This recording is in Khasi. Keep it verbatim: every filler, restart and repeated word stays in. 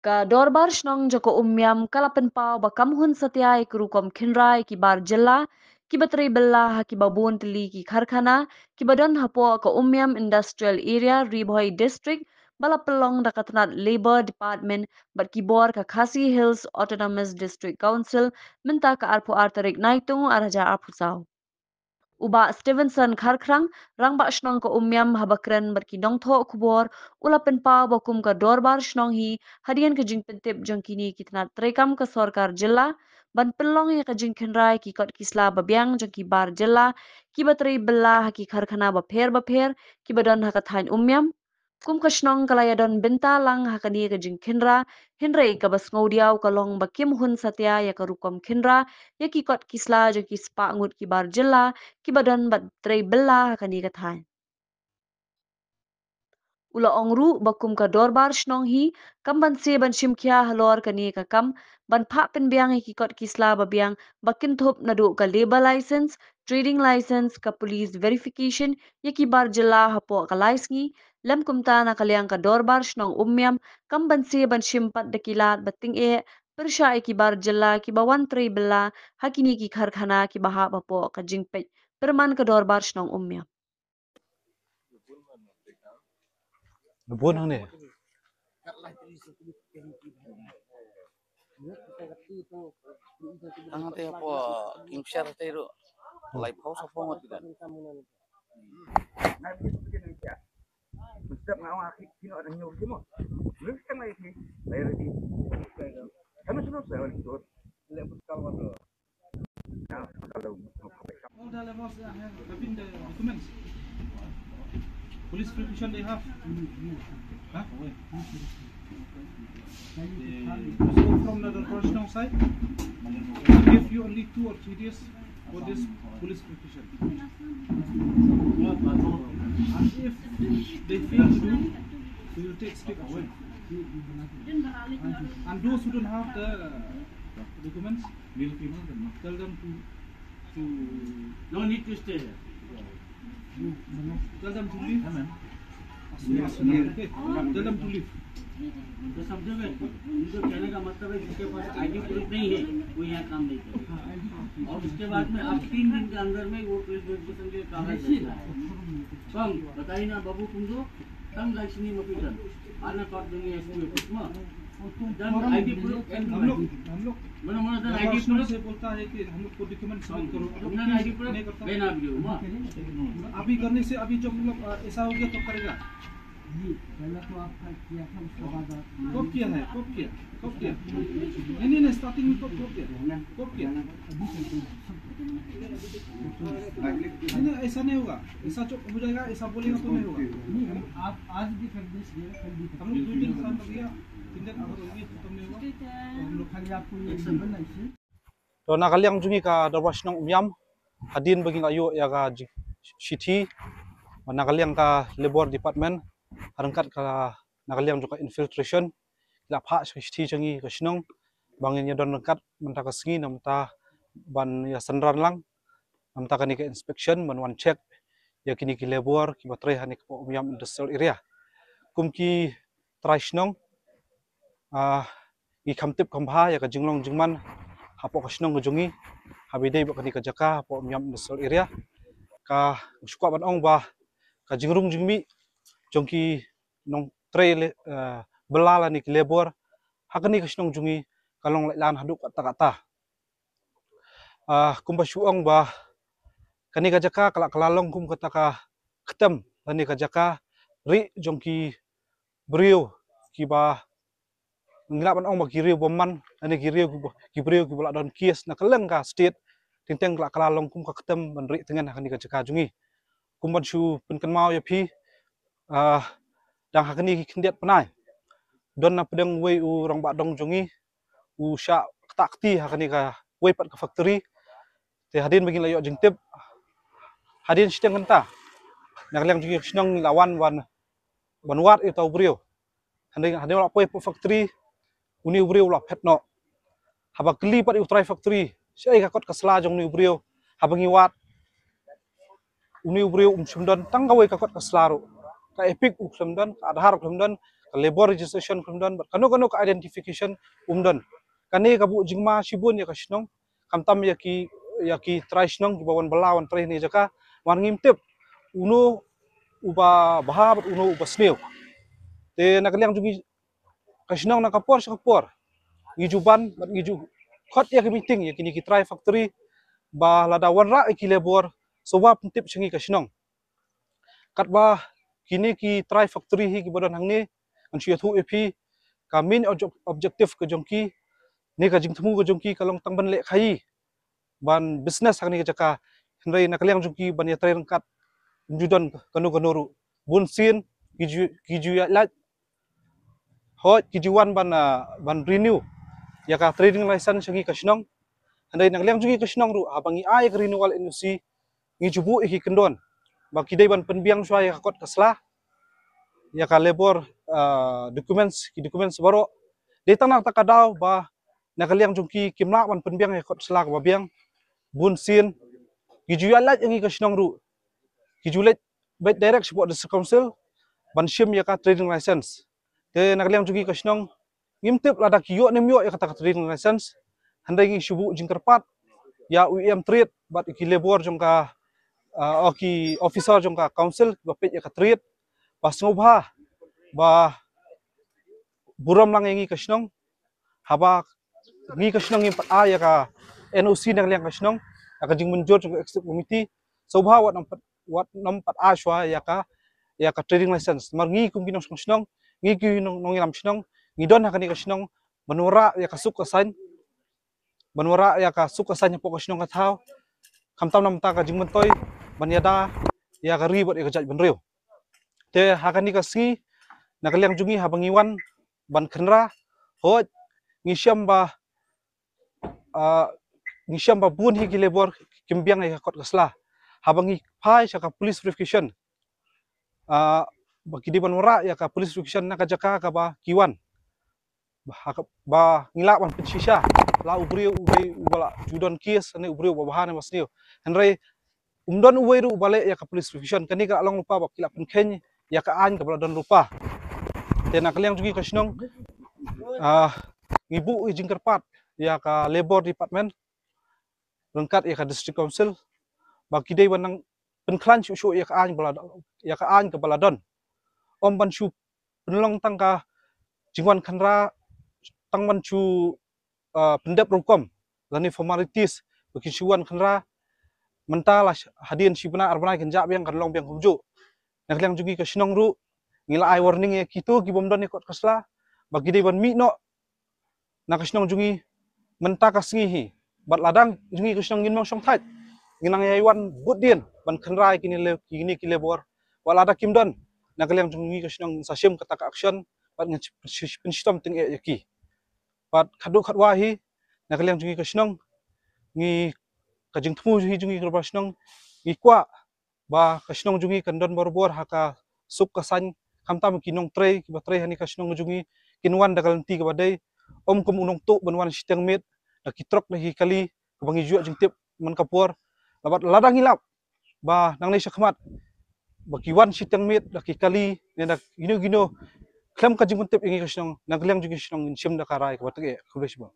Ka Dorbar Shnong jong ka Umiam ka la pynpaw ba kam hun satia ïa ka rukom khynra ïa ki bar jylla kiba trei bylla ha kiba bun tylli ki karkhana kiba don hapoh ka Umiam Industrial Area, Ri Bhoi District, ba la pynlong da ka tnat Labour Department bad ki bor ka Khasi Hills Autonomous District Council mynta ka arphew ar tarik Naitung arhajar arphew saw. U Bah Stevenson Kharkhrang, Rangbah Shnong ka Umiam, haba kren bad ki nongthoh khubor, u la pynpaw ba kum ka Dorbar Shnong hi, hadien ka jingpyntip jong kine ki tnat treikam ka sorkar jylla, ban pynlong ïa ka jingkhynra ïa ki kot ki sla babiang jong ki bar jylla kiba trei bylla ha ki karkhana bapher bapher kiba don ha ka thaiñ Umiam. Kum ka shnong ka la ïadon bynta lang ha kane ka jingkhynra, hynrei kaba sngewdiaw ka long ba kim hun satia ïa ka rukom khynra ïa ki kot ki sla jong ki spah ngut ki bar jylla kiba don bad trei bylla ha kane ka thaiñ. U la ong ruh ba kum ka Dorbar Shnong hi kam ban se ban shim khia halor kane ka kam ban phah pynbiang ïa ki kot ki sla babiang ba kynthup naduh ka labour license, trading license, ka police verification ïa ki bar jylla hapoh ka lai sngi, lem kumta na ka liang ka Dorbar Shnong Umiam kam ban se ban shim pat da ki lad ba tyngeh pyrshah ïa ki bar jylla kiba wan trei bylla ha kine ki karkhana kiba hap hapoh ka jingpeit pyrman ka Dorbar Shnong Umiam. Bun hangne. Ang te apo kimsar te ro. Lai pau sa pau ngot kita. Step nga wa ki kino ada nyu kimo. Lu kan lai ki. Lai ready. Kami sudah saya itu. Lepas kalau All the levels have, have been the documents. Police protection they have. Huh? They, so from the professional side, we give you only two or three days for this police protection. And if they fail to do, we will take strict action. And those who don't have the documents, tell them to, to No need to stay here. Tell them to leave. Okay. Tell them to leave. उनको समझो में, उनको कहने का मतलब है, जिसके पास आईडी प्रूफ नहीं है, वो यहाँ काम नहीं करेगा। और उसके बाद में आप तीन दिन के अंदर में वो पुलिस वेरिफिकेशन के कागज दे देगा। तो हम बताइए ना बाबू, तुम दो, तंग लाइसनी मपीटन, आना कॉट देंगे एसपी ऑफिस में। हम लोग, हम लोग, मैंने बोला था, आईडी प्रूफ से बोलता है कि हम लोग को डॉक्यूमेंट सबमिट करो। हम लोग ना आईडी प्रूफ नहीं करता। बेना भी हो, माँ। अभी करने से, अभी जो मतलब, अ, ऐसा हो गया तो करेगा। जी, पहले तो आपका किया था, उसके बाद आप कब किया है? कब किया? कब किया? नहीं, नहीं, नहीं, स्टार्टिंग में कब, कब किया? कब किया? अभी करते हैं। नहीं, नहीं, ऐसा नहीं होगा। ऐसा जो हो जाएगा, ऐसा बोलेगा तो नहीं होगा। नहीं, हम, आप आज भी कर दीजिए, कल भी कर हम लोग दो दिन काम कर दिया, तीन दिन अगर ये खत्म नहीं हुआ, तो हम लोग खाली आपको ये एक्शन बनाइए। To na ka liang jong ngi ka Dorbar Shnong Umiam, hadien ba ngi la ïoh ïa ka ji-, shithi, na ka liang ka Labour Department, ryngkat ka na ka liang jong ka infiltration, ki la phah shithi jong ngi ka shnong, ba ngin ïa don ryngkat mynta ka sngi, namar ban ïa synran lang, namar kane ka inspection, ban wan check ïa kine ki labour kiba trei ha kane ka Umiam Industrial Area. Kum ki trai shnong, ah, ngi kham tip kham bha ïa ka jinglong jingman hapoh ka shnong ka jong ngi, haba ïadei bad kane ka jaka hapoh Umiam Industrial Area. Ka shu kwah ban ong ba ka jingrung jingmih jong ki nongtrei le-, eh, bylla lane ki labour ha kane ka shnong jong ngi ka long lailan haduh katta katta. Ah, kumba shu ong ba kane ka jaka ka la, ka la long kum kata ka ktem lane ka jaka rieh jong ki briew kiba ngi lah ban ong ba ki riew bymman, lane ki riew kiba, ki briew kiba la don case na kylleng ka state, teng teng ka la, ka la long kum ka ktem ban rieh tngen ha kane ka jaka jong ngi. Kum ban shu pynkynmaw ïa phi, ah, dang ha kine ki khyndiat bnai, don na pdeng uwei u rangbah dong jong ngi, u shah ktah kti ha kane kawei pat ka factory. Te hadien ba ngi la ïoh jingtip, hadien shiteng kynta, na ka liang jong ngi ka shnong ngi la wan, wan ban wad ïa uta u briew. Hadien, hadien u la poi hapoh factory, une u briew u la phet noh. Haba kylli pat ïa u trai factory, shaei ka kot ka sla jong une u briew, haba ngi wad, une u briew um shym don tang kawei ka kot ka sla ruh. Ka EPIC u khlem don, ka Aadhaar u khlem don, labour registration kum don, bad kano kano ka identification um don. Kane ka buh jingma shibun ïa ka shnong, khamtam ïa ki, ïa ki trai shnong kiba wan bylla wan trei ha kane ka jaka. Namar ngim tip uno uba bha bad uno uba sniew. Te na ka liang jong ngi ka shnong, na ka por sha ka por ngi ju ban bad ngi ju khot ïa ka meeting ïa kine ki trai factory, ba lada wanrah ïa ki labour, sngewbha pyntip sha ngi ka shnong. Katba kine ki trai factory hi kiba don hangne, ngan shu ïathuh ïa phi, ka main obje-, objective ka jong ki, ne ka jingthmu ka jong ki ka long tang ban leh khaïi, ban business ha kane ka jaka. Hynrei na ka liang jong ki ban ïatrei ryngkat, ym ju don kano kano ruh. Bun sien ki ju, ki ju ïaid lait, hooid ki ju wan ban, ah, ban renew ïa ka trading license sha ngi ka shnong. Hynrei na ka liang jong ngi ka shnong ruh, haba ngi ai ïa ka renewal N O C, ngi ju buh ïa ki kyndon ba ki dei ban pynbiang shuwa ïa ka kot ka sla, ïa ka labour, ah, documents, ki documents baroh. Dei tang na kata ka daw ba na ka liang jong ki kim lah ban pynbiang ïa ka kot sla kaba biang. Bun sien ki ju ïaid lait ïa ngi ka shnong ruh, ki ju leit beit direct shapoh District Council ban shim ïa ka trading license. Te na ka liang jong ngi ka shnong, ngim tip lada ki ïoh ne ym ïoh ïa kata ka trading license. Hynrei ngi shu buh jingkyrpad ïa u E M trade bad ki labour jong ka, ah, o ki officer jong ka council ba peit ïa ka trade, ba sngewbha ba burom lang ïa ngi ka shnong. Haba ngi ka shnong ngim pat ai ïa ka N O C na ka liang ka shnong, ïa ka jingmynjur jong ka executive committee, sngewbha wat nym pat, wat nym pat ai shuwa ïa ka, ïa ka trading license. Namar ngi kum ki nongshong shnong, ngi ki nong, nongïalam shnong, ngi don ha kane ka shnong ban wanrah ïa ka suk ka saiñ, ban wanrah ïa ka suk ka saiñ hapoh ka shnong ka thaw, khamtam namar ka jingmyntoi ban ïada ïa ka ri bad ïa ka jaitbynriew. Te ha kane ka sngi, na ka liang jong ngi haba ngi wan ban khynra, hooid ngi shem ba, ah, ngi shem ba bun hi ki labour kim biang ïa ka kot ka sla. Haba ngi phai sha ka police verification, ah, ba ki dei ban wanrah ïa ka police verification na ka jaka kaba ki wan, ba ha ka, ba ngi lah ban pynshisha la u briew u dei uba la ju don case ne u briew uba bha ne ba sniew. Hynrei ym don uwei ruh uba leh ïa ka police verification. Kane ka la long lypa ba ki la pynkheiñ ïa ka aiñ kaba la don lypa. Te na ka liang jong ngi ka shnong, ah, ngi buh ïa jingkyrpad ïa ka Labour Department ryngkat ïa ka District Council ba ki dei ban nang pynkhlaiñ shuh shuh ïa ka aiñ ba la, ïa ka aiñ kaba la don. Ym ban shu pynlong tang ka jingwan khynra, tang ban shu, ah, pyndep rukom lane formalities ba kin shu wan khynra. Mynta la hadien shi bnai ar bnai kin jah biang, kan long biang kumjuh. Na ka liang jong ngi ka shnong ruh ngi la ai warning ïa kito ki bym don ïa kot ka sla ba ki dei ban mih noh na ka shnong jong ngi mynta ka sngi hi. Bad lada jong ngi ka shnong ngin mong shong thait, ngin nang ïai wan bud dien ban khynra ïa kine le, kine ki labour. Wat lada kim don, na ka liang jong ngi ka shnong ngin sa shim kata ka action bad ngin pynshitom tyngeh ïa ki. Bad khatduh khatwai hi, na ka liang jong ngi ka shnong, ngi, ka jingthmu hi jong ngi ka shnong, ngi kwah ba ka shnong jong ngi kan don barabor ha ka suk ka saiñ, khamtam ki nongtrei kiba trei ha kane ka shnong jong ngi kin wan da ka lynti kaba dei, ym kum u nongtuh ban wan shiteng miet da ki trok da ki kali kaba ngi ju ïoh jingtip man ka por. Bad lada ngi lap ba nangne shakhmat ba ki wan shiteng miet da ki kali ne da kino kino khlem ka jingpyntip ïa ngi ka shnong, na ka liang jong ngi ka shnong ngin shim da ka rai kaba tyngeh. Khublei shibun.